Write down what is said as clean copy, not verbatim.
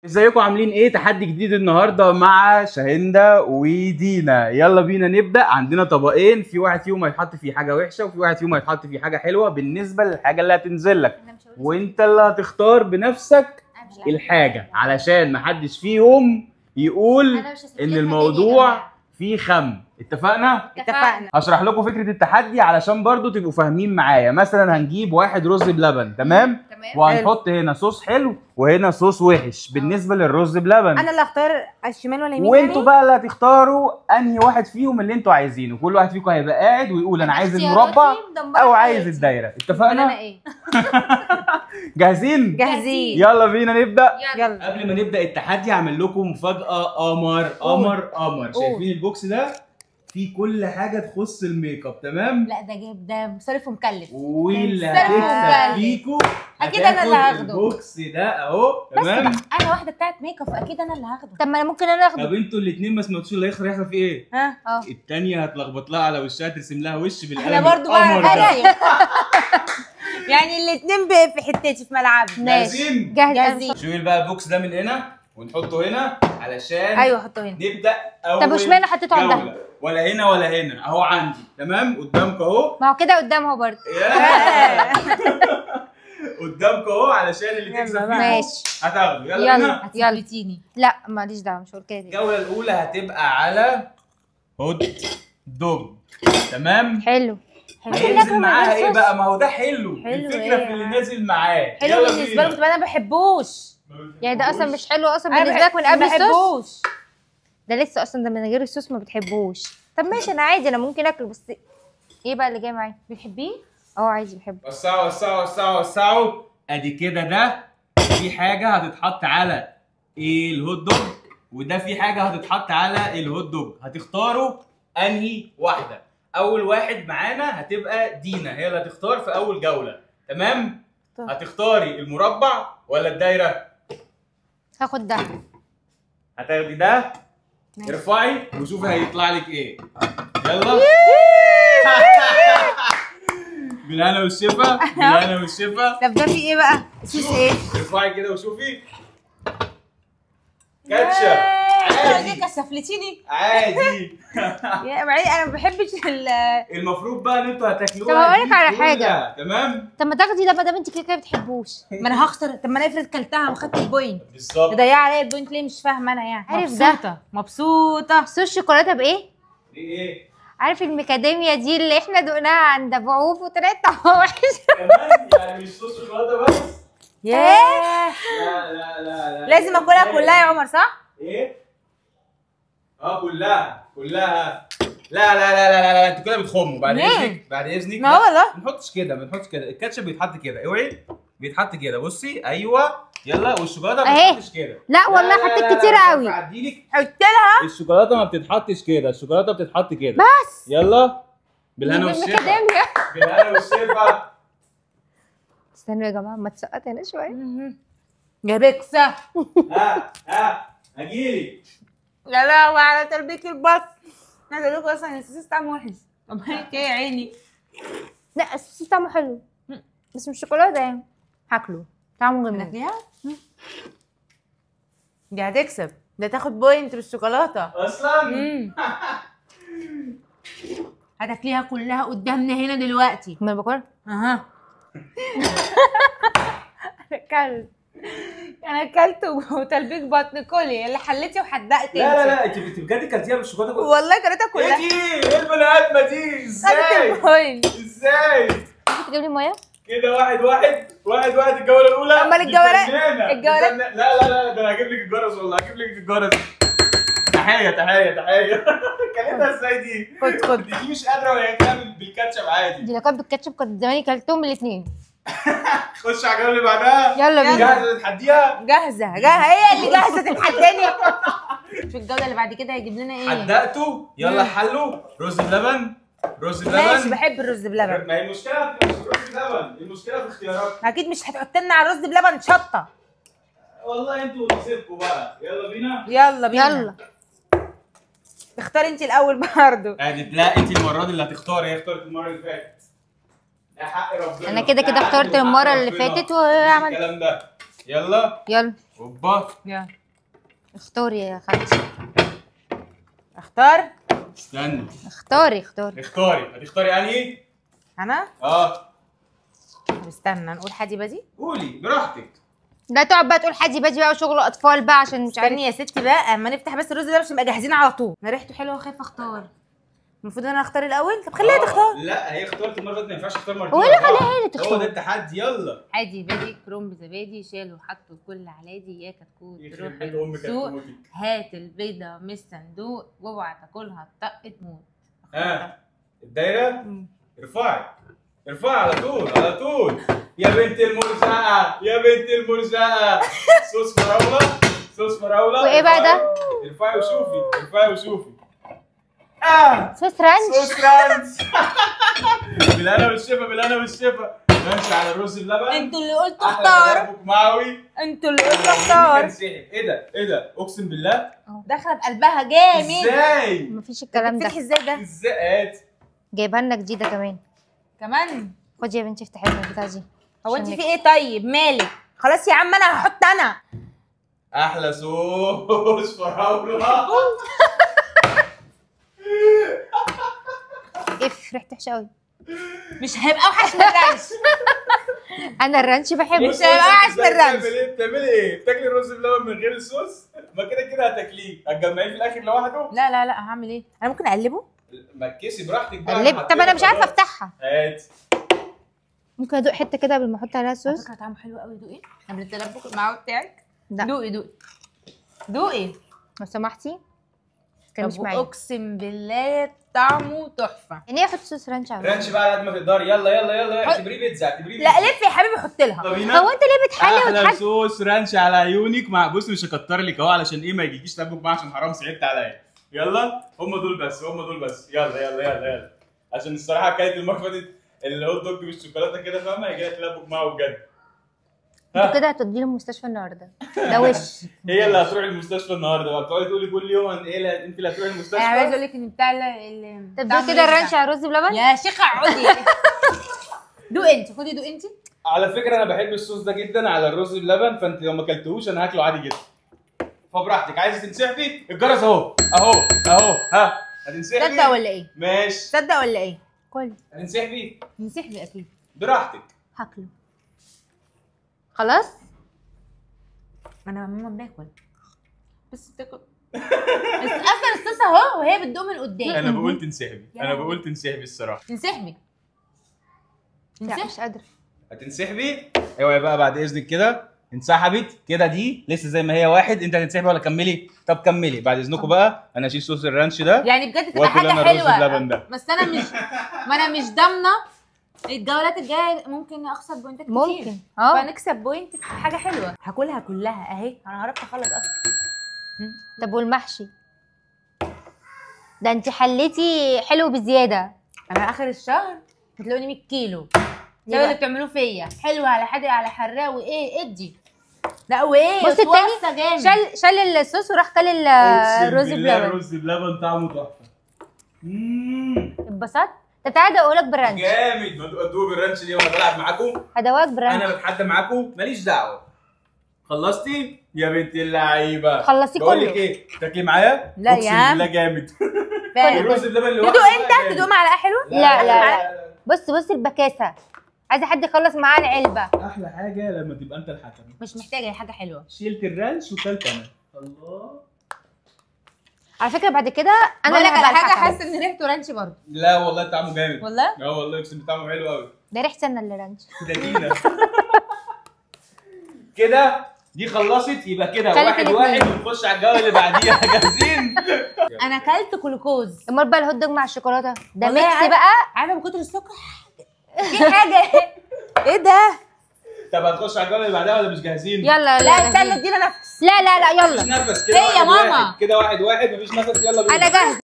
ازيكم عاملين ايه؟ تحدي جديد النهارده مع شاهندة ودينا. يلا بينا نبدا. عندنا طبقين، في واحد فيهم هيتحط فيه حاجة وحشة وفي واحد فيهم هيتحط فيه حاجة حلوة بالنسبة للحاجة اللي هتنزل لك، وانت اللي هتختار بنفسك الحاجة علشان محدش فيهم يقول ان الموضوع فيه خم. اتفقنا؟ اتفقنا. هشرح لكم فكرة التحدي علشان برضو تبقوا فاهمين معايا. مثلا هنجيب واحد رز بلبن، تمام؟ وهنحط هنا صوص حلو وهنا صوص وحش بالنسبة للرز بلبن. انا اللي هختار الشمال ولا اليمين، وانتوا بقى اللي هتختاروا انهي واحد فيهم اللي انتوا عايزينه. كل واحد فيكم هيبقى قاعد ويقول انا عايز المربع او عايز الدايرة. اتفقنا؟ انا ايه؟ جاهزين؟ جاهزين. يلا بينا نبدا. يلا. قبل ما نبدا التحدي هعمل لكم مفاجاة قمر قمر قمر. شايفين ال box ده؟ فيه كل حاجة تخص الميك اب، تمام؟ لا ده جايب، ده صارف ومكلف، واللي هتكسب فيكو اكيد انا اللي هاخده ال box ده اهو، تمام؟ بس انا واحدة بتاعت ميك اب فاكيد انا اللي هاخده. طب ما انا ممكن انا اخده. طب انتوا الاثنين ما سمعتوش اللي هيخسر هيحصل فيه ايه؟ ها؟ الثانية هتلخبط لها على وشها، ترسم لها وش بالقلم. انا برضو بعرف يعني الاثنين في حتتي في ملعبي. ماشي، جاهزين. شيل بقى ال box ده من هنا ونحطه هنا علشان ايوه حطه هنا. نبدا اول. طب واشمعنى حطيته عندها؟ ولا هنا ولا هنا، اهو عندي، تمام؟ قدامكم اهو. ما هو كده قدامها برضه. قدامكم اهو علشان اللي تكسب فيه ماشي هتاخده. يلا بينا. يلا لا ماليش دعوه، مش هقول كده. الجولة الاولى هتبقى على hot dog، تمام؟ حلو. هينزل معاها ايه بقى؟ ما هو ده حلو، الفكرة في اللي نازل معاه. حلو بالنسبة لكم، طب انا ما بحبوش يعني. ده اصلا مش حلو اصلا بالنسبة لك من قبل الصوص؟ ده لسه اصلا ده من غير الصوص ما بتحبوش. طب ماشي انا عادي، انا ممكن اكله، بس ايه بقى اللي جاي معايا؟ بتحبيه؟ اه عادي بحبه. وسعوا وسعوا وسعوا وسعوا. ادي كده، ده في حاجة هتتحط على ايه؟ ال hot dog، وده في حاجة هتتحط على ال hot dog. هتختاروا انهي واحدة؟ اول واحد معانا هتبقى دينا، هي اللي هتختار في اول جولة، تمام؟ هتختاري المربع ولا الدايرة؟ هاخد ده. هتاخدي ده؟ ارفعي وشوفي هيطلع لك ايه. يلا. بالهنا والشفا، بالهنا والشفا. طب ده في ايه بقى؟ صوص ايه؟ ارفعي كده وشوفي. كاتشب. عادي. كسفلتيني عادي. يا معلش انا ما بحبش المفروض بقى ان انتوا هتاكلوها. طب هقول لك على حاجة، تمام؟ طب ما تاخدي ده ما دام انت كده كده ما بتحبوش. ما انا هخسر. طب ما انا افرض كلتها وخدت ال point. بالظبط. تضيع عليا ال point ليه؟ مش فاهمه انا يعني. عارف ده؟ مبسوطة. صوص شوكولاتة بايه؟ ايه؟ عارف الميكاديميا دي اللي احنا دقناها عند ابو عوف وطلعت طعمها وحش. كمان يعني مش صوص شوكولاتة بس؟ ياه. لا لا لا لا، لازم اكلها كلها يا عمر، صح؟ ايه؟ كلها كلها. لا لا لا لا لا، انتوا كده بتخموا. بعد اذنك، بعد اذنك. ما هو والله ما نحطش كده، ما نحطش كده. الكاتشب بيتحط كده، اوعي بيتحط كده. بصي، ايوه يلا. والشوكولاته ما بتتحطش كده. لا والله حطيت كتير قوي. حط لها الشوكولاتة ما بتتحطش كده، الشوكولاتة بتتحط كده بس. يلا بالهنا والشفا، بالهنا والشفا. استنوا يا جماعة ما تسقط هنا شوية. يا بكسه. ها ها هجيلي. لا لا، وعلى تلبيك البط. انا عايزه اقول لكم اصلا السوسيس طعمه وحش. طب ايه يا عيني؟ لا السوسيس طعمه حلو بس مش شوكولاتة يعني. هاكله طعمه جميل. هتاكليها؟ دي هتكسب، ده تاخد point بالشوكولاته اصلا. هتاكليها كلها قدامنا هنا دلوقتي. ما انا باكلها. اها. انا اكلت وتلبيك بطن. كلي اللي حليتي وحدقتي. لا لا لا، انت بجد كلتيها بالشوكولاته؟ والله كلتها كلها. ايه دي؟ ايه البني ادمه دي؟ ازاي؟ ازاي؟ ممكن تجيب لي مية؟ كده واحد واحد واحد واحد. الجولة الاولى. امال الجولات؟ الجولات لا لا لا، ده انا هجيب لك الجرس والله، هجيب لك الجرس. تحية تحية تحية. كلتها ازاي دي؟ خد خد. دي مش قادرة وهي بتعمل بالكاتشب عادي. دي لو كانت بالكاتشب كنت زماني كلتهم الاثنين. خش على الجولة اللي بعدها. يلا بينا. جاهزة تتحديها؟ جاهزة جاهزة، هي اللي جاهزة تتحداني. في الجولة اللي بعد كده هيجيب لنا ايه؟ حدقته. يلا حلو. رز بلبن، رز بلبن. ماشي، بحب الرز بلبن. ما هي المشكلة مش في الرز بلبن، المشكلة في اختياراتك. اكيد مش هتحط لنا على الرز بلبن شطه. والله انتوا ونصيبكم بقى. يلا بينا، يلا بينا. يلا اختاري انت الاول برضه. لا انت المرة دي اللي هتختاري، هي اختارت المرة اللي فاتت. ده حق ربنا. انا كده كده اخترت المرة اللي فاتت وعملت الكلام ده. يلا يلا. اوبا. يلا اختاري يا خالتي. اختار؟ استني. اختاري اختاري اختاري. هتختاري انهي؟ انا؟ اه. طب استنى نقول حدي بدي؟ قولي براحتك. لا تقعد بقى تقول حدي بدي بقى وشغل اطفال بقى عشان مش عارف. استني يا ستي بقى اما نفتح بس الرز ده عشان نبقى جاهزين على طول. انا ريحته حلوة وخايفة اختار. المفروض انا اختار الاول؟ طب خليها تختار. لا هي اختارت المرة اللي فاتت، ما ينفعش تختار مرتين. هو اللي خليها هي اللي تختار. هو ده التحدي. يلا. حدي بدي كرنب زبادي شالوا حطوا كل علادي يا كتكوت روح السوق هات البيضة من الصندوق واوعى تاكلها طق تموت. ها الدايرة؟ ارفعي ارفعي على طول على طول. يا بنت المرزقه يا بنت المرزقه. صوص فراوله صوص فراوله. وايه بقى ده؟ ارفعي وشوفي ارفعي وشوفي. صوص ranch صوص ranch. بالهنا والشفا بالهنا والشفا. ranch على الرز بلبن. انتوا اللي قلتوا اختار. انتوا اللي قلتوا اختار. ايه ده ايه ده؟ اقسم بالله داخله بقلبها جامد. ازاي؟ مفيش الكلام ده. بتفتحي ازاي ده؟ ازاي؟ جايبها لنا جديدة كمان كمان. خدي يا بنتي افتحي لنا البتاعه دي. هو انت في ايه طيب؟ مالك؟ خلاص يا عم انا هحط انا. احلى صوص فراوله. اف ريحته وحشة قوي. مش هيبقى اوحش من ال ranch. انا ال ranch بحبه. مش هيبقى اوحش من ال ranch. بتعملي ايه؟ بتاكلي الرز بلبن من غير الصوص؟ ما كده كده هتاكليه، هتجمعيه في الاخر لوحده؟ لا لا لا هعمل ايه؟ انا ممكن اقلبه؟ مكسي براحتك بقى. طب انا مش عارفه افتحها. هات. ممكن ادوق حتة كده قبل ما احط عليها صوص؟ على فكرة طعمه حلو قوي. دوقي قبل التلبك المعوي بتاعك. لا دوقي دوقي دوقي لو سمحتي. مش معايا. اقسم بالله طعمه تحفة. يعني ايه احط صوص ranch على ranch بقى على قد ما تقدري. يلا يلا يلا اعتبريه بيتزا اعتبريه بيتزا. لا لف يا حبيبي حط لها. هو انت ليه بتحلي وتحط احلى صوص ranch على عيونك؟ مع بص مش هكتر لك اهو علشان ايه ما يجيكيش تلبك معاه عشان حرام صعبت عليا. يلا هم دول بس هم دول بس. يلا يلا يلا يلا عشان الصراحة اكلت المرة اللي فاتت ال hot dog بالشوكولاته كده فاهمه، هيجي لك تلبك معاه بجد. انتوا كده هتوديني المستشفى النهارده ده وش. هي اللي هتروح المستشفى النهارده بقى. بتقعدي تقولي كل يوم عن ايه انت اللي هتروحي المستشفى. انا عايزه اقول لك ان بتاع طب دوقي كده ال ranch على الرز بلبن يا شيخه اقعدي. دوقي انت، خدي دوقي انت. على فكرة انا بحب الصوص ده جدا على الرز بلبن، فانت لو ما اكلتهوش انا هاكله عادي جدا. فبراحتك. عايزه تنسحبي الجرس اهو اهو اهو. ها هتنسحبي؟ صدق ولا ايه؟ ماشي. صدق ولا ايه؟ كل هتنسحبي؟ تنسحبي اكيد. براحتك. هاكله خلاص. انا ماما باكل بس بتاكل بس اصلا الصوص اهو وهي بتدوق من قدام. انا بقول تنسحبي، انا بقول تنسحبي الصراحة. تنسحبي. لا مش قادرة. هتنسحبي؟ اوعي بقى بعد اذنك كده. انسحبت كده، دي لسه زي ما هي واحد. انت هتنسحبي ولا كملي؟ طب كملي بعد اذنكم بقى. انا اشيل صوص ال ranch ده يعني بجد تبقى حاجة حلوة. بس انا مش ما انا مش ضامنه الجولات الجاية ممكن اخسر بوينتات كتير. ممكن فنكسب point في حاجة حلوة. هاكلها كلها اهي، انا هربت اخلص اصلا. طب والمحشي ده انت حليتي حلو بزيادة. انا اخر الشهر هتلاقوني 100 كيلو. ده اللي بتعملوه فيا حلو على حادق على حراق وايه ادي. لا وايه بص التاني شال الصوص وراح كل الرز بلبن. الرز بلبن طعمه تحفة. اتبسطت. طب تعالى ادوقلك بال ranch. جامد. ما ادوق بال ranch ليه وانا بلعب معاكم؟ هدوقك بال ranch. انا بتحدى معاكم ماليش دعوه. خلصتي يا بنت اللعيبة؟ خلصتي كله. بقول لك ايه، تاكلي معايا؟ لا يا عم اقسم بالله جامد. الرز بلبن لوحده. تدوق انت؟ تدوق معلقه حلوة؟ لا لا بص بص البكاسه، عايزه حد يخلص معاه العلبة. احلى حاجة لما تبقى انت الحكم. مش محتاجه حاجة حلوة. شيلت ال ranch وكلت انا. الله. على فكرة بعد كده انا اللي هبقى حاجة. حاسه ان ريحته ranch برضه. لا والله طعمه جامد. والله؟ اه والله اقسم طعمه حلو قوي. ده ريحتي انا اللي ranch. ده دينا. كده دي خلصت، يبقى كده واحد واحد ونخش على الجولة اللي بعديها. جاهزين؟ انا اكلت كلوكوز. امال بقى ال hot dog مع الشوكولاتة ده mix بقى. عارفه من كتر السكر في حاجة. ايه ده؟ طب هتخش على الجولة اللي بعدها ولا مش جاهزين؟ يلا لا استنى ادينا نفس. لا لا لا يلا مفيش نفس كده. ايه يا ماما؟ كده واحد واحد مفيش نفس. يلا بينا. انا جاهزة.